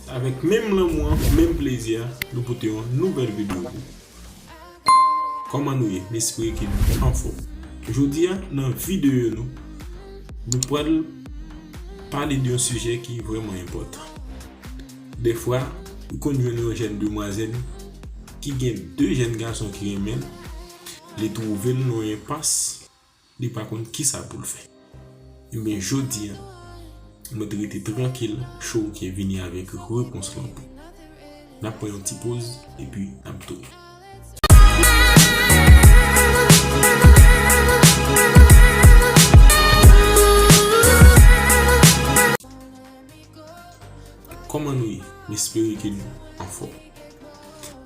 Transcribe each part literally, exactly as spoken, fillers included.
Avèk menm lanmou an, menm plezi a, nou pote yon nouvèl videyo pou ou. Kòman nou ye? M espere ke nou anfòm. Jodi a, nan videyo nou, nou pral pale de yon sijè ki vrèman enpòtan. Defwa, ou konn jwenn yon jèn demwazèl ki gen de jèn gason ki renmen l, li twouve l nan yon enpas, li pa konn kisa pou l fè. Ebyen, jodi a, mwen te rete trankil, Chouke vini avèk repons lan pou. N ap pran yon ti poz, epi n ap tounen. Kòman nou ye? M espere ke nou anfòm.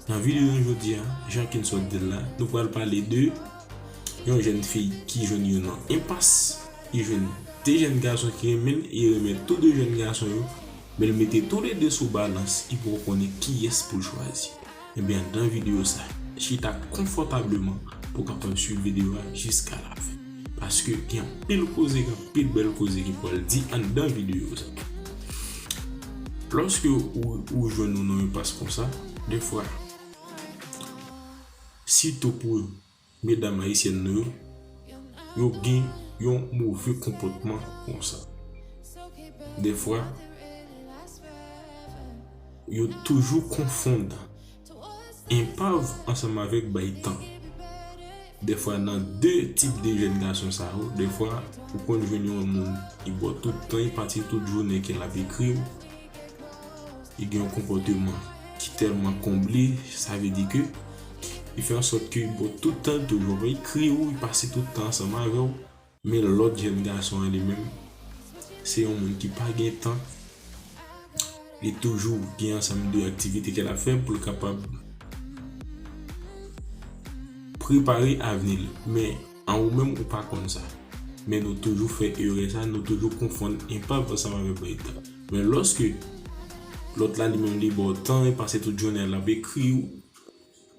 Nan videyo nou jodi a, jan ke n sot di l la, nou pral pale de yon jèn fi ki jwenn youn nan enpas, li jwenn de jèn gason ki renmen l, li renmen tou de jèn gason yo, men l mete toulede sou balans, li poko konnen kiyès pou l chwazi. Ebyen, anndan videyo sa, chita konfòtableman pou w kapab swiv videyo a jiska lafen. Paske gen anpil koze, gen anpil bèl koze ki pral di anndan videyo sa. Lòske ou, ou jwenn ou nan enpas konsa, defwa, sitou pou medam ayisyèn nou yo, yo gen yon move konpòtman konsa. Defwa, yo toujou konfonn enpav ansanm avèk bay tan. Defwa, nan de tip de jèn gason sa yo, defwa, ou konn jwenn yon moun, li ba w tout tan, li pase tout jounen ke l ap ekri w. Li gen yon konpòteman ki tèlman konble, sa vle di ke li fè ansòt ke li ba w tout tan, li toujou ap ekri w, li pase tout tan ansanm avè w. Men lòt jèn gason an li menm, se yon moun ki pa gen tan. Li toujou gen ansanm de aktivite ke l ap fè pou l kapab prepare avni l. Men an ou menm ou pa konn sa. Men nou toujou fè erè sa, nou toujou konfonn enpav ansanm avèk bay tan. Men lòske lòt la li menm li ba w tan, li pase tout jounen l ap ekri w,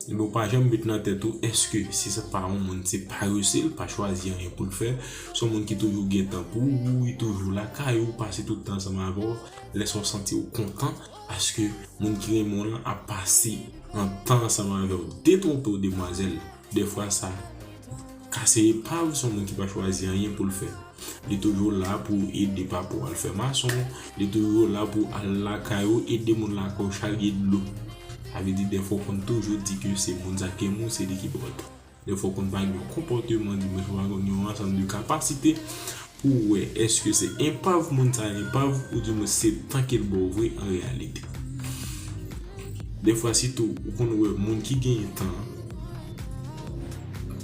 men w pa janm met nan tèt ou, èske si se pa yon moun, se parese, l pa chwazi anyen pou l fè, se yon moun ki toujou gen tan pou ou, li toujou lakay ou, pase tout tan ansanm avè w, lè sa w santi w kontan, paske moun ki renmen w lan ap pase yon tan ansanm avè w. Detwonpe w, demwazèl. Defwa sa kase epav, se yon moun ki pa chwazi anyen pou l fè. Li toujou la pou ede papa w al fè mason, li toujou la pou al lakay ou, ede moun lakay ou charye dlo. Sa vle di, defwa w konn toujou di ke se moun sa k renmen w, se li ki ba w tan. Defwa w konn pa gen yon konpòteman, di mwen, w pa gen yon ansanm de kapasite pou w wè èske se enpav moun sa enpav, oudimwen se tan ke l ba w vre an reyalite. Defwa, sitou, ou konn wè moun ki genyen tan an,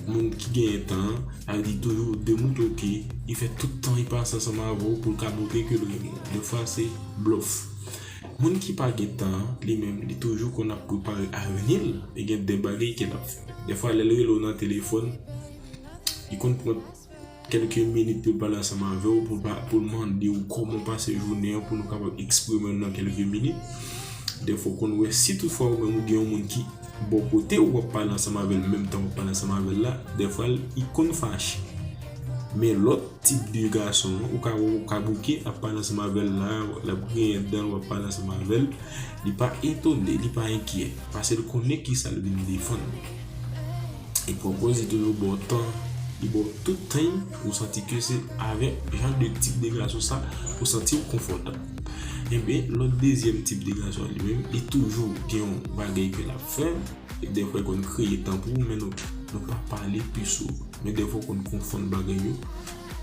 moun ki genyen tan an, sa vle di toujou demoutre w ke li fè tout tan li pase ansanm avè w pou l ka montre ke l renmen w. Defwa, se blòf. Moun ki pa gen tan an, li menm, li toujou konn ap prepare avni l, e gen de bagay ke l ap fè. Defwa, lè l rele w nan telefòn, li konn pran kèlke minit pou l pale ansanm avè w, pou l pa, pou l mande w kòman w pase jounen an, pou nou kapab eksprime n nan kèlke minit. Defwa, w konn wè, si toutfwa ou menm ou gen yon moun ki bò kote w, w ap pale ansanm avè l, menm tan w ap pale ansanm avè l la, defwa, li konn fache. Men lòt tip de gason an, ou ka wè, ou ka bouke, ap pale ansanm avè l la, l ap griyen dan l, w ap pale ansanm avè l, li pa etone, li pa enkyè, paske l konnen kisa l vin defann. E pwopòz li toujou ba w tan, li ba w tout tan, ou santi ke se avèk jan de tip de gason sa, ou santi w konfòtab. Enben, lòt dezyèm tip de gason li menm, li toujou gen yon bagay ke l ap fè, e defwa l konn kreye tan pou ou, men nou, nou pa pale pi souvan. Men defwa w konn konfonn bagay yo,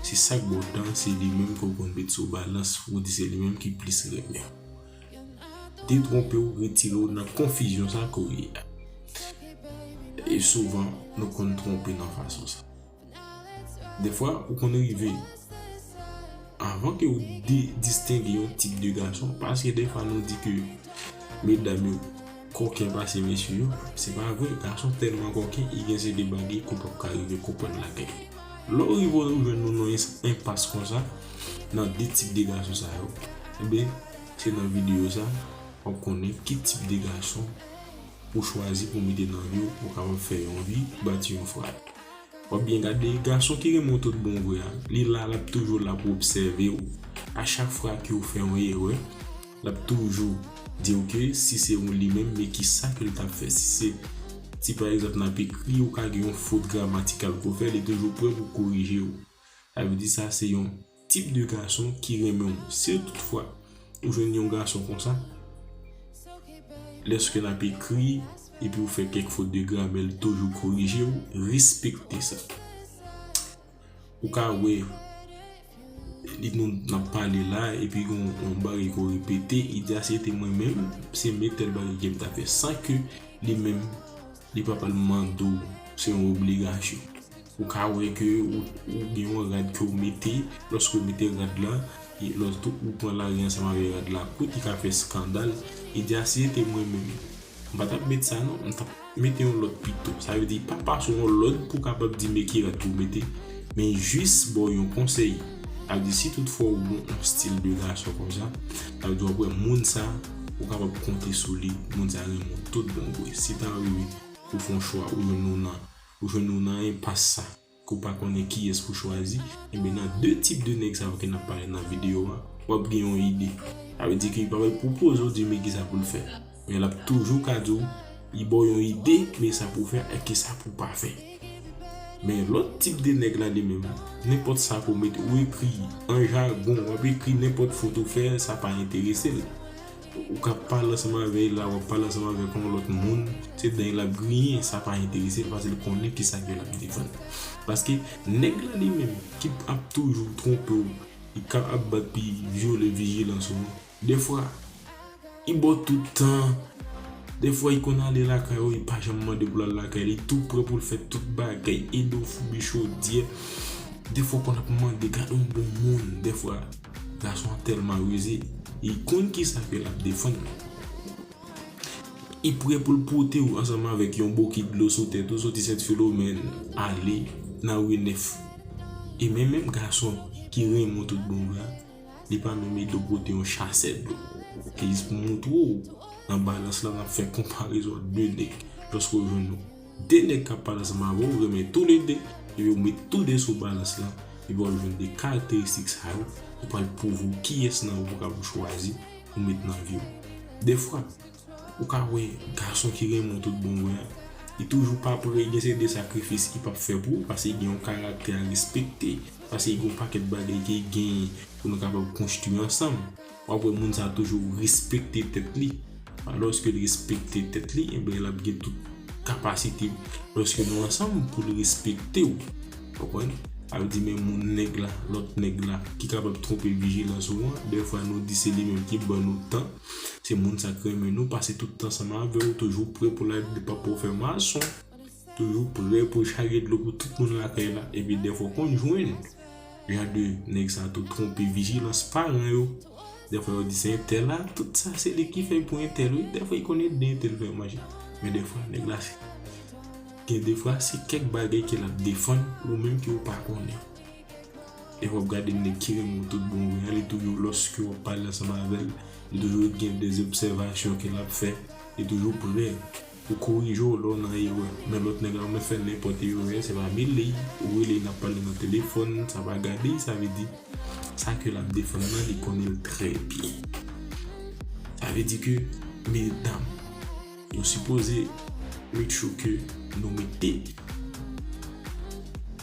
se sa k ba w tan, se li menm ke w konn met sou balans, ou di se li menm ki plis renmen w. Detwonpe w, retire w nan konfizyon sa ke w ye a. E souvan, nou konn twonpe nan fason sa. Defwa, ou konn rive, anvan ke w di-, distenge yon tip de gason, paske defwa nou di ke medam yo kòken pase mesye yo, se pa vre, gason tèlman kòken, li gen se de bagay ke w p ap ka rive konprann lakay li. Lè w rive w jwenn nou nan yon enpas konsa, nan de tip de gason sa yo, enben, se nan videyo sa, w ap konnen ki tip de gason pou chwazi pou mete nan vi w, pou w kapab fè yon vi, bati yon fwaye. W ap byen gade, gason ki renmen w tout bon vre a, li la, l ap toujou la pou obsève w. A chak fwa ke w fè yon erè, L ap toujou di w ke si se yon li menm, men ki sa ke l t ap fè. Si se, si pa egzanp n ap ekri, ou ka gen yon fot gramatikal ke w fè, li toujou prè pou korije w. Sa vle di sa se yon tip de gason ki renmen w. Si toutfwa ou jwenn yon gason konsa, lèske n ap ekri epi ou fè kèk fot de gramè, l toujou korije w, respekte sa. Ou ka wè li nou n ap pale la epi gon yon bagay ke w repete, li di a se te mwen menm, se men tèl bagay ke m ta fè san ke li menm li pa pral mande w, se yon obligasyon. Ou ka wè ke ou, ou gen yon rad ke w mete, lòske w mete rad la, e lòske ou pran lari ansanm avèk rad la kout, li ka fè eskandal, li di a si se te mwen menm, m pa t ap met sa non, m t ap mete yon lòt pito. Sa vle di pa pase w yon lòd pou w kapab di men ki rad pou w mete, men jis ba w yon konsèy. Sa vle di si toutfwa ou gen yon stil de gason konsa, sa vle di w ap wè moun sa, ou kapab konte sou li, moun sa renmen w tout bon vre. Si ta rive ou fè yon chwa, ou jwenn ou nan, ou jwenn ou nan enpas sa, ke w pa konnen kiyès pou chwazi, enben nan de tip de nèg sa yo ke n ap pale nan videyo a, w ap gen yon ide. Sa vle di ke li pa pral pwopoze w di men kisa pou l fè. Men l ap toujou ka di w, li ba w yon ide, men sa pou w fè ak kisa pou w pa fè. Men lòt tip de nèg la li menm, nenpòt sa ke w mete, ou ekri an jagon, w ap ekri nenpòt fot ou fè, sa pa enterese l. Ou ka pale ansanm avè l la, w ap pale ansanm avèk yon lòt moun, se dan l ap griyen, sa pa enterese l, paske l konnen kisa ke l ap defann. Paske nèg la li menm, ki ap toujou twonpe w, li ka ap bat pi vyole vijilans ou an. Dèfwa, li ba w tout tan. Dèfwa, li konn ale lakay ou, li pa janm mande pou l al lakay li, tou prè pou l fè tout bagay, ede w foubi chodyè. Dèfwa, w konn ap mande, gade yon bon moun. Dèfwa, gason an tèlman rize, li konn kisa ke l ap defann. Li prè pou l pote w ansanm avèk yon bokit dlo sou tèt ou, soti Sent Filomèn, ale nan ri nèf. E men menm gason ki renmen w tout bon vre a, li pa menm ede w pote yon chasè dlo. Se jis pou montre w, nan balans la, n ap fè konparezon de nèg. Lòske w jwenn nou de nèg k ap pale ansanm avè w, ou renmen toulede, epi ou met toude sou balans la, epi w ap jwenn de karakteristik sa yo, ou pral pwouve w kiyès nan yo pou w kapab chwazi pou w met nan vi w. Dèfwa, ou ka wè gason ki renmen w tout bon vre a, li toujou pa prè, li gen seri de sakrifis li p ap fè pou ou, paske li gen yon karaktè a respekte, paske li gen yon pakèt bagay ke li genyen pou nou kapab konstwi ansanm. W ap wè moun sa a toujou respekte tèt li. Lòske l respekte tèt li, enben, l ap gen tout kapasite, lòske nou ansanm, pou l respekte w. Konprann? Sa vle di, men moun nèg la, lòt nèg la, ki kapab twonpe vijilans ou an, dèfwa nou di se li menm ki ban nou tan, se moun sa k renmen nou, pase tout tan ansanm avè w, toujou prè pou l al ede papa w fè mason. Toujou prè pou l chaje dlo pou tout moun lakay la. Epi dèfwa w konn jwenn jan de nèg sa tou twonpe vijilans paran yo. Dèfwa yo di se entèl la, tout sa se li ki fè pou entèl wi. Dèfwa li konn ede entèl fè manje. Men dèfwa nèg la se, gen dèfwa se kèk bagay ke l ap defann ou menm ke w pa konnen. E w ap gade nèg ki renmen w tout bon vre a, li toujou, lòske w ap pale ansanm avè l, li toujou gen de obsèvasyon ke l ap fè, li toujou prè pou korije w lè w nan erè. Men lòt nèg la, ou mèt fè nenpòt erè, se pa mele, ou rele, n ap pale nan telefòn, sa pa gade, sa vle di, sa ke l ap defann nan, li konnen l trè byen. Sa vle di ke, medam, nou sipoze make sure ke nou mete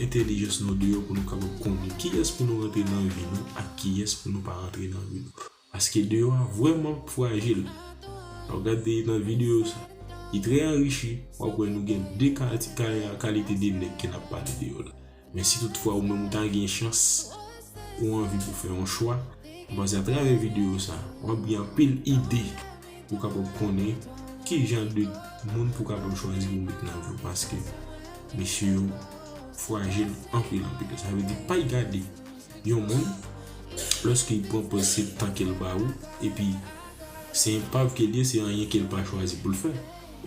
entèlijans nou deyò pou nou kapab konnen kiyès pou nou rantre nan vi nou ak kiyès pou nou pa rantre nan vi nou. Paske deyò a vrèman frajil. Lè w gade nan videyo sa, li trè anrichi, w ap wè nou gen de kalite de nèg ke n ap pale deyò la. Men si toutfwa ou menm ou ta gen chans, ou anvi pou fè yon chwa, m panse atravè videyo sa, w ap gen anpil ide pou w kapab konnen ki jan de moun pou w kapab chwazi pou w met nan vi w, paske mesye yo frajil anpil, anpil. Sa vle di, pa gade yon moun lòske li pran pòz se tan ke l ba ou, epi se enpav ke l ye, se anyen ke l pa chwazi pou l fè.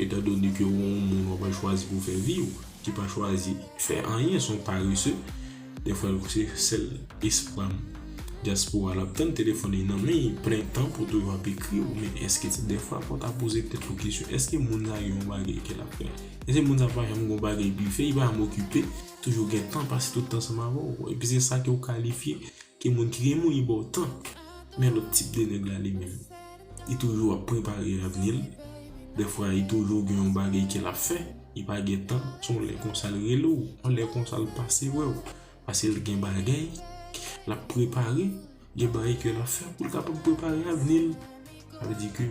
Etandone ke ou yon moun w ap chwazi pou fè vi w, ki pa chwazi fè anyen, se yon parese. Dèfwa, se sèl espwa m dyaspora l ap tann, telefòn li nan men, li plen tan pou toujou ap ekri w. Men èske se dèfwa fò w ta poze tèt ou kesyon, èske moun sa gen yon bagay ke l ap fè? Èske moun sa pa janm gen yon bagay pou l fè, li pa janm okipe, toujou gen tan, pase tout tan ansanm avè w? Epi se sa ke w kalifye ke moun ki renmen w, li ba w tan. Men lòt tip de nèg la li menm, li toujou ap prepare avni l. Dèfwa, li toujou gen yon bagay ke l ap fè. Li pa gen tan, se yon lè konsa l rele w, yon lè konsa l pase wè w. Paske l gen bagay l ap prepare, gen bagay ke l ap fè pou l kapab prepare avni l. Sa vle di ke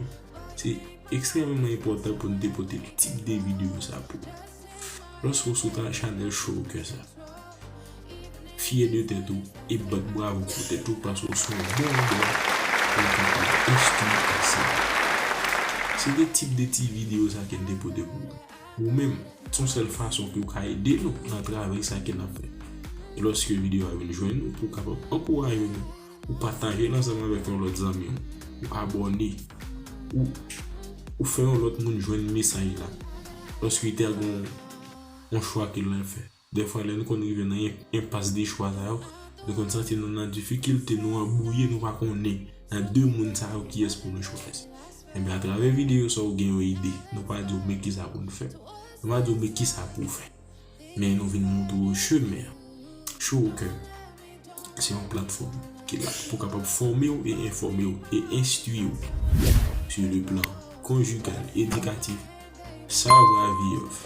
se ekstrèmeman enpòtan pou n te pote tip de videyo sa pou ou. Lòske w sou ta chanèl Show Cœur sa, fyè de tèt ou e bat bravo pou tèt ou paske w sou yon bon andwa pou w kapab enstwi ase. Se de tip de ti videyo sa ke n te pote pou ou. Ou menm, se yon sèl fason ke w ka ede nou nan travay sa ke n ap fè. E lòske videyo a vin jwenn ou, pou w kapab ankouraje nou, ou pataje l ansanm avèk yon lòt zanmi w, ou abòne, ou, ou fè yon lòt moun jwenn mesaj la. Lòske te gen yon, yon chwa ke l fè. Dèfwa, lè nou konn rive nan en-, enpas de chwa sa yo, nou konn santi nou nan difikilte, nou anbwouye, nou pa konnen nan de moun sa yo kiyès pou nou chwazi. Enben, atravè videyo sa, ou gen yon ide. Nou pa di w men kisa pou n fè. Nou pa di w men kisa pou w fè. Men nou vin montre w chemen an. Show Cœur, se yon platfòm ki la pou kapab fòme w e enfòme w e enstwi w sur le plan conjugal, éducatif, savoir vivre.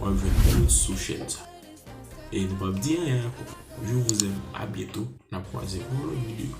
W ap jwenn tout sou chèn sa. E nou p ap di anyen ankò. Je vous aime, à bientôt. N ap kwaze pou yon lòt videyo.